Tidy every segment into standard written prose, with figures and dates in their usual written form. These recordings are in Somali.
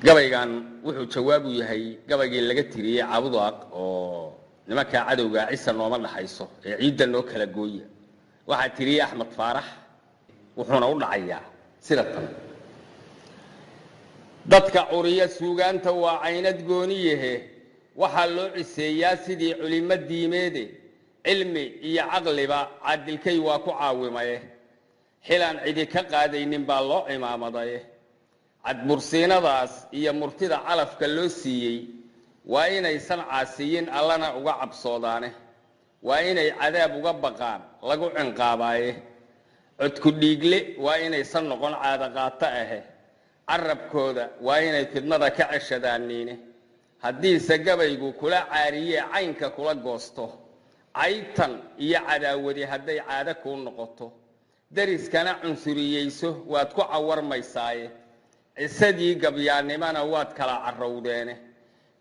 Gabaygan wuxuu jawaab u yahay gabaygii laga tiriyey Caabudaaq oo nimankaa cadowga cisa nooma dhaxayso ee ciidda noo kala gooya. Waxaa tiriyey Axmed Faarax, wuxuuna u dhacayaa sida tan: Dadka curiya suugaanta waa caynad gooniyahe, waxaa loo ciseeyaa sidii culimo diimeede. Cilmi iyo caqliba caadilkay waa ku caawimaye, xilaan cidi ka qaadaynin baa loo cimaamadaye. Cadbursiinadaas iyo murtida calafka loo siiyey waa inaysan caasiyin, Allana uga cabsoodaane. Waa inay cadaab uga baqaan lagu cinqaabaaye. Codku dhiigle waa inaysan noqon caadaqaato ahe. Carabkooda waa inay fidnada ka ceshadaaniine. Haddiise gabaygu kula caariyee caynka kula goosto, caytan iyo cadaawadi hadday caado kuu noqoto, deriskana cunsuriyeyso, waad ku cawarmaysaaye. Cisadii gabyaannimana waad kala carrowdeene.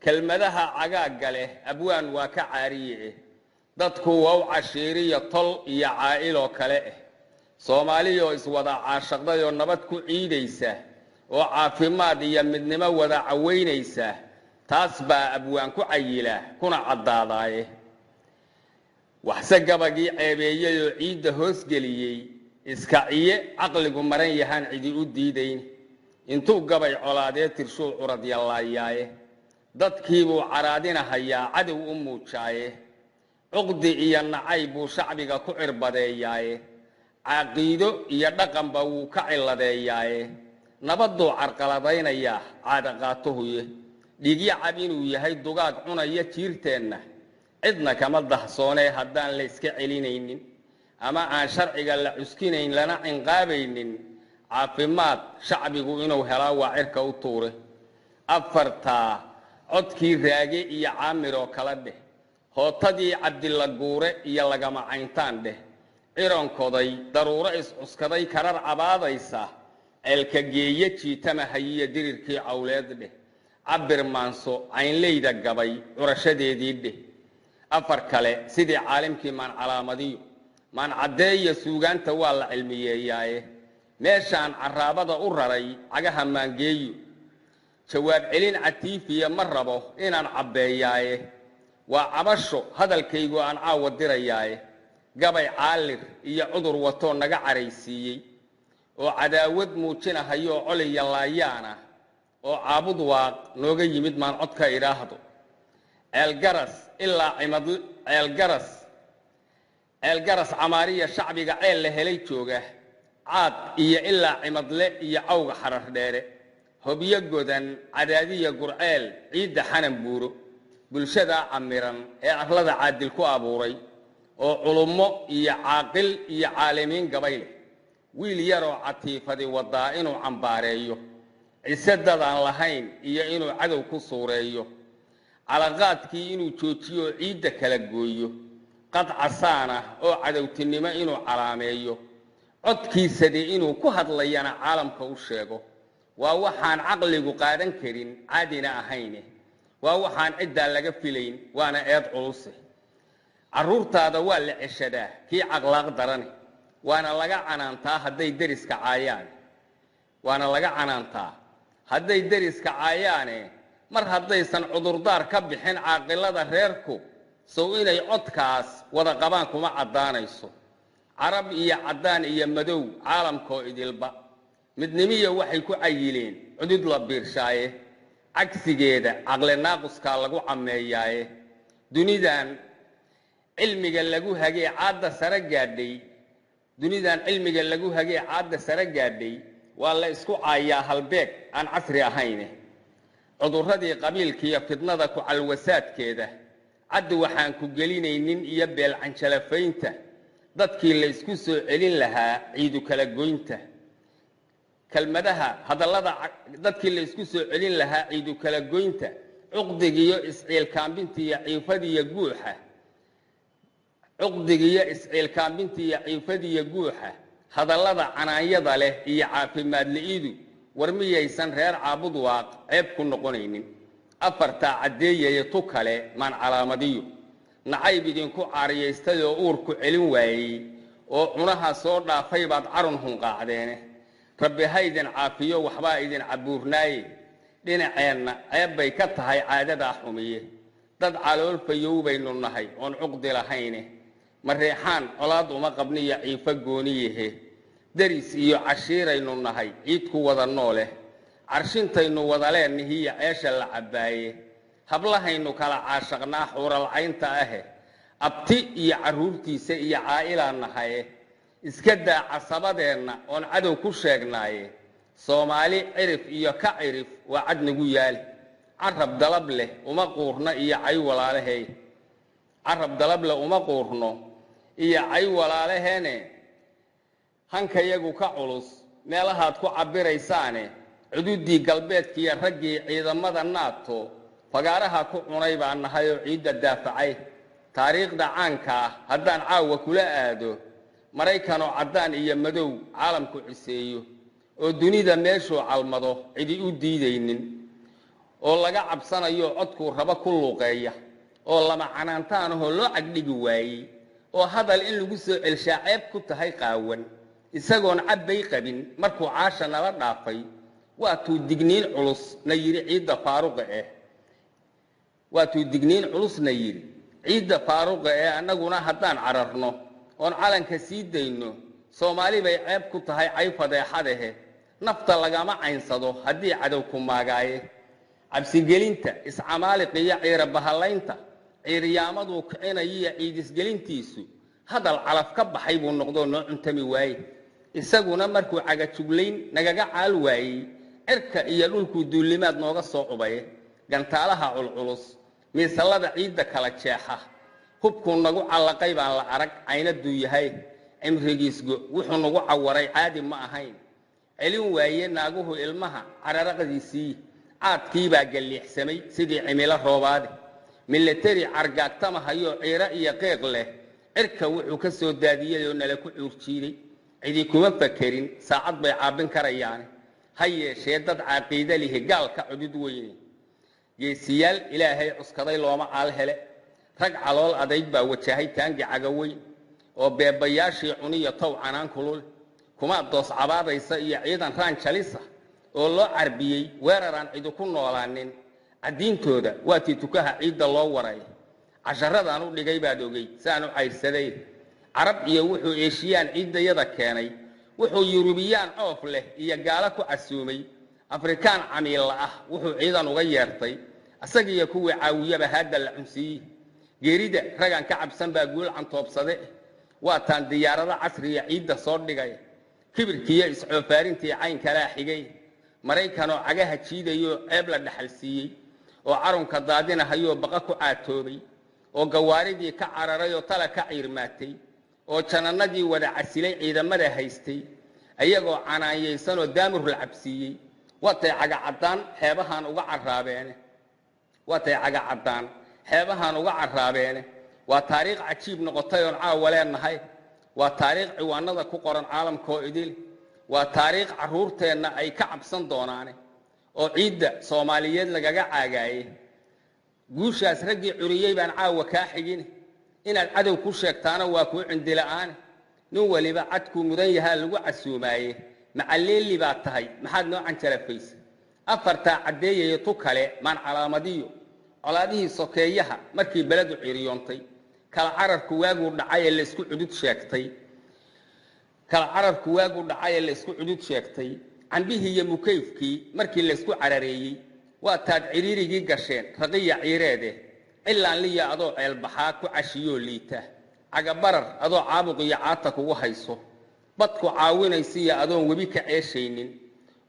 Kelmadaha cagaagga leh abwaan waa ka caariye eh. Dadku waa u cashiiriya tol iyo caa'iloo kale ah. Soomaaliyoo iswada caashaqday oo nabad ku ciidaysa oo caafimaad iyo midnimo wada caweynaysa, taas baa abwaan ku cayila kuna caddaadaaye. Waxse gabagii ceebeeyey oo ciidda hoosgeliyey iskaciye caqligu maran yahaan cidi u diidayn. Intuu gabay colaadee tirshuu curad yallaayaaye, dadkiibuu caraadinahayaa cadow u muujaaye. Cuqdi iyo nacay buu shacbiga ku cirbadeeyaaye. Caqiido iyo dhaqanba wuu ka ciladeeyaaye. Nabadduu carqaladaynayaa caadaqaatuhuye. Dhigyo cab inuu yahay dugaag cunaya jiirteenna cidna kama dahsoonee. Haddaan la iska celinaynin ama aan sharciga la cuskinayn lana cinqaabaynin, caafimaad shacbigu inuu helaa waa cirka u tuure. Afartaa codkii Raage iyo Caamir oo kala dheh, hootadii Cabdilla Guure iyo lagama cayntaan dheh, cironkoday daruuro iscuskaday karar cabaadaysa, ceelka geeye jiitama hayiya dirirkii cawleed dheh, cabir maanso caynleyda gabay curashadeedii dheh. Afar kale sidii caalimkii maan calaamadiyo maan caddeeya, suugaanta waa la cilmiyeeyaaye. Meeshaan caraabada u raray cagaha maangeeyo, jawaab celin catiifiya ma rabo inaan cabbeeyaaye. Waa cabasho hadalkaygu aan caawa dirayaaye. Gabay caalir iyo cudur watoo naga caraysiiyey oo cadaawad muujinahayoo coliya laayaana oo Caabud Waaq nooga yimid maan codka idhaahdo. Ceelgaras ilaa Cimad, Ceelgaras, Ceelgaras Camaariya, shacbiga ceel la helay jooga, Caad iyo ilaa Cimadle iyo Cawga Xarar Dheere, Hobyo Godan, Cadaadiya, Gurceel, ciidda Xanan Buuro, bulshadaa camiran ee arlada caadil ku abuuray oo culummo iyo caaqil iyo caalimiin gabay leh, wiil yaroo catiifadi wadaa inuu cambaareeyo, cise dadaan lahayn iyo inuu cadow ku suureeyo, calaqaadkii inuu joojiyo oo ciidda kala gooyo, qad casaana oo cadowtinimo inuu calaameeyo, codkiisade inuu ku hadlayana caalamka u sheego, waa waxaan caqligu qaadan karin, caadina ahayne. Waa waxaan ciddaa laga filayn, waana eed culuse. Carruurtaada waa la ceshadaa kii caqlaaq darane, waana laga canaantaa hadday deriska caayaane, waana laga canaantaa hadday deriska caayaane. Mar haddaysan cudurdaar ka bixin caaqilada reerku, sow inay codkaas wada qabaan kuma caddaanayso. Carab iyo caddaan iyo madow caalamkoo idilba midnimiya waxay ku cayileen cudud la biirshaaye. Cagsigeeda caqli naaquskaa lagu cammeeyaaye. Dunidan cilmiga lagu hagee caadda sare gaadhay, dunidan cilmiga lagu hagee caadda sare gaadhay, waa la isku caayaa halbeeg aan casri ahayne. Cudurradii qabiilkiiyo fidnada ku calwasaadkeeda, caddi waxaan ku gelinaynin iyo beelcanjalafaynta, dadkii la isku soo celin lahaa ciidu kala goynta, kelmadaha hadallada dadkii la isku soo celin lahaa ciidu kala goynta, cuqdigiiyo isciilkaambintiiyo ciifadiiyo guuxa, cuqdigiiyo isciilkaambintiiyo ciifadiiyo guuxa, hadallada canaanyada leh iyo caafimaad li'idu, war miyaysan reer Caabud Waaq ceeb ku noqonaynin? Afartaa caddeeyaya, tu kale maan calaamadiyo. Nacayb idinku caariyaystay oo uurku celin waayey oo cunaha soo dhaafay baad carun hunqaacdeene. Rabbi ha idin caafiyo, waxbaa idin cabuurnaaye. Dhinaceenna ceeb bay ka tahay caadadaa xumiye. Dad calool fayow baynu nahay oon cuqdi lahayne. Mareexaan colaad uma qabniyo ciifo gooniyahe. Deris iyo cashiiraynu nahay ciid ku wada nooleh. Carshintaynu wada leennihiyo ceesha la cabbaaye. Hablahaynu kala caashaqnaa xuuralcaynta ahe. Abti iyo carruurtiisa iyo caa'ilaa nahaye. Iska daa casabadeenna oon cadow ku sheegnaaye. Soomaali cirif iyo ka cirif waa cad nagu yaali. Carab dalab leh uma quurno iyo cay walaalahey. Carab dalab leh uma quurno iyo cay walaalaheene. Hankayagu ka culus meelahaad ku cabbiraysaane. Cududdii galbeedkiiyo raggii ciidamada naato fagaaraha ku cunay baa nahay oo ciidda daafacay. Taariikhda caanka ah haddaan caawa kula aado, Maraykanoo caddaan iyo madow caalamku ciseeyo oo dunida meeshuu calmado cidi u diidaynin, oo laga cabsanayo codkuu rabo ku luuqeeya, oo lama canaantaanahoo loo cagdhigi waayey, oo hadal in lagu soo celshaa ceeb ku tahay qaawan, isagoon cabbay qabin markuu caasha nala dhaafay, waatuu digniin culus na yidhi ciidda faaruqa eh. Waatuu digniin culusna yidhi ciidda faaruqa ee annaguna haddaan cararno oon calanka sii dayno, Soomaali bay ceeb ku tahay cay fadeexadehe. Nafta lagama caynsado haddii cadow ku maagaaye. Cabsigelinta iscamaaliqiyo ciira bahallaynta ciiryaamaduu kicinayiyo ciidisgelintiisu hadal calaf ka baxay buu noqdoo noo cuntami waaye. Isaguna markuu cagajuglayn nagaga caal waayey, cirka iyo dhulkuu duullimaad nooga soo cubaye. Gantaalaha culculus, miisallada ciidda kala jeexa, hubkuu nagu callaqay baan la arag caynaduu yahay. Cimrigiisgo wuxuu nagu cawaray caadi ma ahayn. Celin waaye naaguhu ilmaha cararaqdiisii, caadkiibaa galliixsamay sidii cimilo roobaade. Milateri cargaagtamahayoo ciiro iyo qeeq leh cirka wuxuu ka soo daadiyey oo nala ku cuurjiiday. Cidi kuma fakerin saacad bay caabbin karayaane. Ha yeeshee dad caaqiida lihi gaalka cudud weyne. Geesiyaal Ilaahay cuskaday looma caal hele. Rag calool adayg baa wajahay taangi cagaweyn oo beebayaashii cuniyo tow canaan kulul. Kuma doos cabaadaysa iyo ciidan raan jalisa oo loo carbiyey weeraraan cidi ku noolaanin. Caddiintooda waatii tukaha ciidda loo waray. Casharadaan u dhigay baad ogey saan u cayrsaday. Carab iyo wuxuu Eeshiyaan ciiddayada keenay, wuxuu Yurubiyaan coof leh iyo gaalo ku casuumay, Afrikaan camiilla ah wuxuu ciidan uga yeertay, isagiiyo kuwii caawiyaba haadda la cunsiiyey. Geerida ragaan ka cabsan baa guul cantoobsade. Waataan diyaarado casriya ciidda soo dhigay. Kibirkiiyo iscoofaarintii cayn kalaa xigay. Maraykanoo cagaha jiidayoo ceeb la dhaxal siiyey, oo carunka daadinahayoo baqa ku caatoobay, oo gawaaridii ka cararay oo tala ka ciirmaatay, oo janannadii wada casilay ciidamada haystay ayagoo canaanyaysanoo daamur la cabsiiyey. Waatay cagacaddaan xeebahaan uga carraabeene. Waatay cagacaddaan xeebahaan uga carraabeene. Waa taariikh cajiib noqotay oon caawa leenahay. Waa taariikh ciwaanada ku qoran caalamkoo idil. Waa taariikh carruurteenna ay ka cabsan doonaane oo ciidda Soomaaliyeed lagaga caagaaye. Guushaas raggii curiyey baan caawa kaa xigin. Inaad cadow ku sheegtaana waa kuu cindila'aane. Nin waliba cadkuu mudan yahaa lagu casuumaaye. Macalleeli baad tahay, maxaad noo canjarafaysa? Afartaa caddeeyayo tu kale maan calaamadiyo. Colaadihii sokeeyaha markii beledu ciiriyoontay, kala cararku waaguu dhacay ee laysku cudud sheegtay. Kala cararku waaguu dhacay ee laysku cudud sheegtay. Cambihii iyo mukayfkii markii laysku carareeyey, waa taad ciriirigii gasheen raqiya ciireede. Cilaan liya adoo ceelbaxaa ku cashiyoo liita. Cagabarar adoo caabuq iyo caata kugu hayso, badku caawinaysiiyo adoon webi ka ceeshaynin,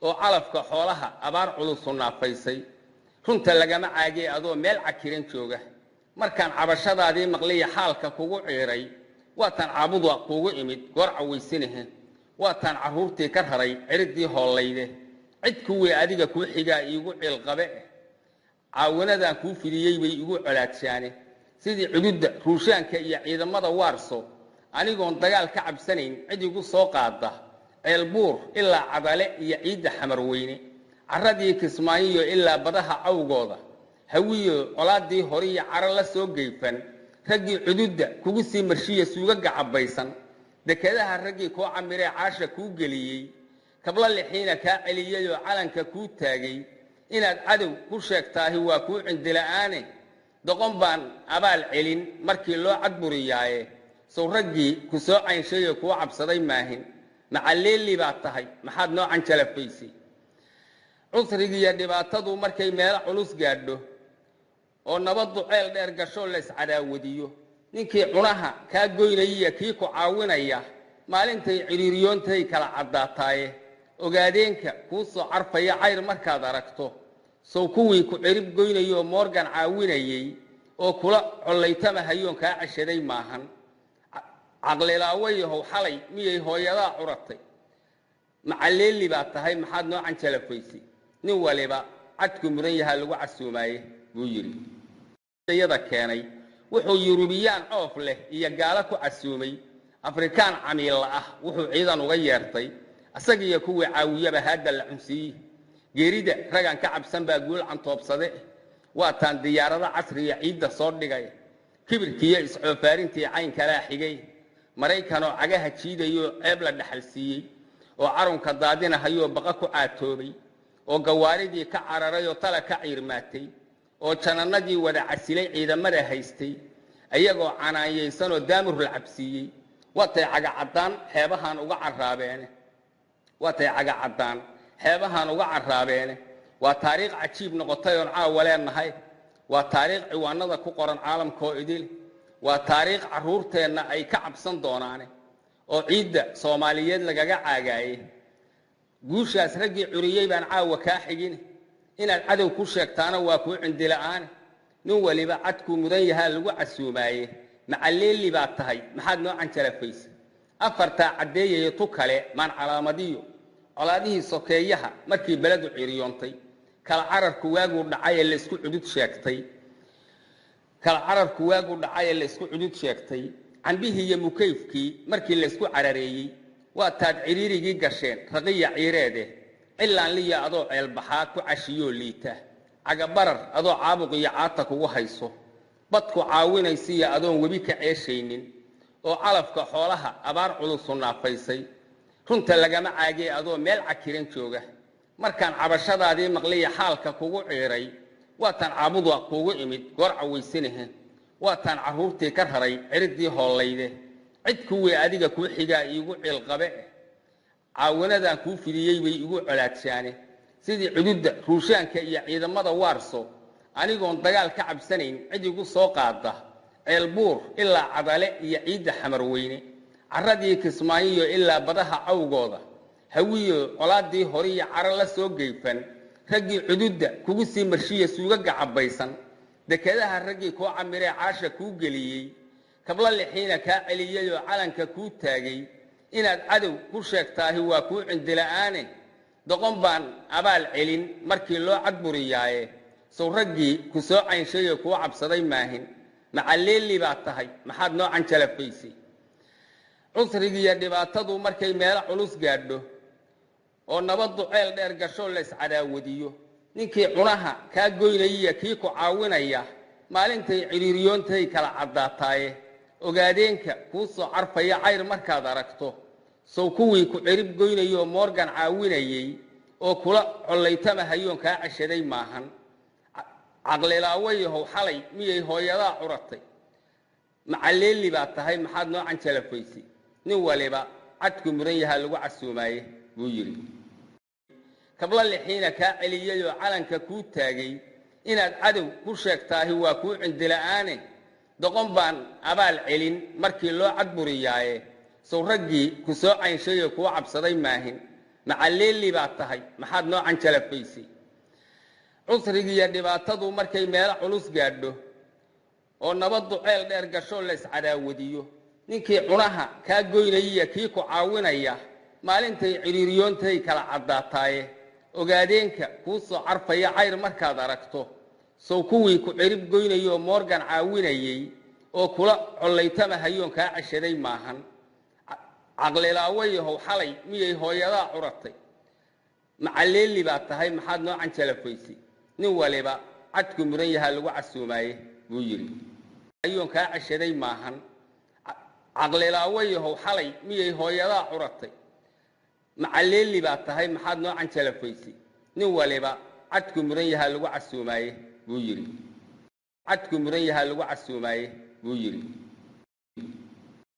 oo calafka xoolaha abaar culusu naafaysay. Runta lagama caagee adoo meel cakiran jooga markaan cabashadaadii maqliya xaalka kugu ciiray, waataan caabuda kuugu imid goor cawaysinahe. Waataan carruurtii ka raray ciriddii hoollayde. Cid kuwii adiga kuu xigaa iigu ciilqabe eh. Caawinadaan kuu fidiyey bay igu colaadshaane. Sidii cududda ruushaanka iyo ciidamada Waarso, anigoon dagaal ka cabsanayn cid igu soo qaada. Ceelbuur ilaa Cadale iyo ciidda Xamarweyne, carradii Kismaayiyo ilaa badaha cawgooda, Hawiyo colaadii horiyo caro la soo geyfan, raggii cududda kugu sii marshiya suugaga cabbaysan, dekedaha raggii kuu camiree caasha kuu geliyey, kabla lixiina kaa celiyeyoo calanka kuu taagay, Inaad cadow ku sheegtaahi waa kuu cindila'aane. Doqon baan abaal celin markii loo cadburiyaaye. Sow raggii ku soo caynshayee kuu cabsaday maahin? Macalleeli baad tahay, maxaad noo canjalafaysay? Cusrigiiyo dhibaatadu markay meelo culus gaadho oo nabaddu ceel dheer gashoo la iscadaawadiyo, ninkii cunaha kaa goynayaiyo kii ku caawinaya maalintay cidhiiriyoontahay kala caddaataaye. Ogaadeenka kuu soo carfaya cayr markaad aragto, sow kuwii ku cirib goynayoo Moorgan caawinayey oo kula collaytamahayoon kaa ceshaday maahan? Caqlilaawayahow, xalay miyay hooyadaa curatay? Macalleeli baad tahay, maxaad noo canjalafaysay? Nin waliba cadku mudan yahaa lagu casuumaaye, buu yidhi. Yada keenay wuxuu Yurubiyaan coof leh iyo gaalo ku casuumay, Afrikaan camiilla ah wuxuu ciidan uga yeertay, asagiiyo kuwii caawiyaba haadda la cunsiiye. Geerida ragaan ka cabsan baa guul cantoobsade. Waataan diyaarado casriya ciidda soo dhigay, kibirkiiyo iscoofaarintii cayn kalaa xigay. Maraykanoo cagaha jiidayoo ceeb la dhaxal siiyey oo carunka daadinahayoo baqa ku caatoobay oo gawaaridii ka cararay oo tala ka ciirmaatay oo janannadii wada casilay ciidamada haystay, ayagoo canaanyaysanoo daamurla cabsiiyey, waatay cagacaddaan xeebahaan uga carraabeene. Waatay cagacaddaan xeebahaan uga carraabeene. Waa taariikh cajiib noqotay oon caawa leenahay. Waa taariikh ciwaanada ku qoran caalamkaoo idil. Waa taariikh carruurteenna ay ka cabsan doonaane oo ciidda Soomaaliyeed lagaga caagaaye. Guushaas raggii curiyey baan caawa kaa xigin. Inaad cadow ku sheegtaana waa kuu cindila'aane. Nin waliba cadkuu mudan yahaa lagu casuumaaye. Macalleeli baad tahay, maxaad noo canjalafaysay? Afartaa caddeeyayo tu kale maan calaamadiyo. Colaadihii sokeeyaha markii beledu ciiriyoontay, kala cararku waaguu dhacay ee laysku cudud sheegtay, kala cararku waaguu dhacay ee laysku cudud sheegtay, cambihii iyo mukayfkii markii laysku carareeyey, waa taad ciriirigii gasheen raqiya ciireede. Cillaanliya adoo ceelbaxaa ku cashiyoo liita, cagabarar adoo caabuq iyo caata kugu hayso, badku caawinaysiiyo adoon webi ka ceeshaynin oo calafka xoolaha abaar culusu naafaysay, runta lagama caagee adoo meel cakiran jooga markaan cabashadaadii maqliya xaalka kugu ciiray, waataan caabuda kuugu imid goor cawaysinahe. Waataan carruurtii ka raray ciriddii hoollayde. Cid kuwii adiga kuu xigaa iigu ciilqabe, caawinadaan kuu fidiyey bay igu colaadshaane. Sidii cududda Ruushaanka iyo ciidamada Waarso, anigoon dagaal ka cabsanayn cid igu soo qaada, Ceelbuur ilaa Cadale iyo ciidda Xamarweyne, carradii Kismaayiyo ilaa badaha cawgooda, Hawiyo colaadii horiyo caro la soo geyfan, raggii cududda kugu sii marshiya suugaga cabbaysan, dekedaha raggii kuu camiree caasha kuu geliyey, kabla lixiina kaa celiyeyoo calanka kuu taagay, inaad cadow ku sheegtaahi waa kuu cindila'aane. Doqon baan abaal celin markii loo cadburiyaaye. Sow raggii ku soo caynshayee kuu cabsaday maahin? Macalleeli baad tahay, maxaad noo canjalafaysay? Cusrigiiyo dhibaatadu markay meelo culus gaadho oo nabaddu ceel dheer gashoo la iscadaawadiyo, ninkii cunaha kaa goynayaiyo kii ku caawinaya maalintay cidhiiriyoontahay kala caddaataaye. Ogaadeenka kuu soo carfaya cayr markaad aragto, sow kuwii ku cirib goynayoo Moorgan caawinayey oo kula collaytamahayoon kaa ceshaday maahan? Caqlilaawayahow, xalay miyay hooyadaa curatay? Macalleeli baad tahay, maxaad noo canjalafaysay? Nin waliba cadku mudan yahaa lagu casuumaaye, buu yidhi. Kabla lixiina kaa celiyeyoo calanka kuu taagay, inaad cadow ku sheegtaahi waa kuu cindila'aane. Doqon baan abaal celin markii loo cadburiyaaye. Sow raggii ku soo caynshayee kuu cabsaday maahin? Macalleeli baad tahay, maxaad noo canjalafaysay? Cusrigiiyo dhibaatadu markay meelo culus gaadho oo nabaddu ceel dheer gashoo la iscadaawadiyo, ninkii cunaha kaa goynayaiyo kii ku caawinaya maalintay cidhiiriyoontahay kala caddaataaye. Ogaadeenka kuu soo carfaya cayr markaad aragto, sow kuwii ku cirib goynayoo Moorgan caawinayey oo kula collaytamahayoon kaa ceshaday maahan? Caqlilaawayahow, xalay miyay hooyadaa curatay? Macalleeli baad tahay, maxaad noo canjalafaysay? Nin waliba cadku mudan yahaa lagu casuumaaye, buu yidhi. Ayoon kaa ceshaday maahan? Caqlilaawayahow, xalay miyay hooyadaa curatay? Macalleeli baad tahay, maxaad noo canjalafaysay? Nin waliba Cadku mudan yahaa lagu casuumaaye, buu yidhi. Cadku mudan yahaa lagu casuumaaye, buu yidhi.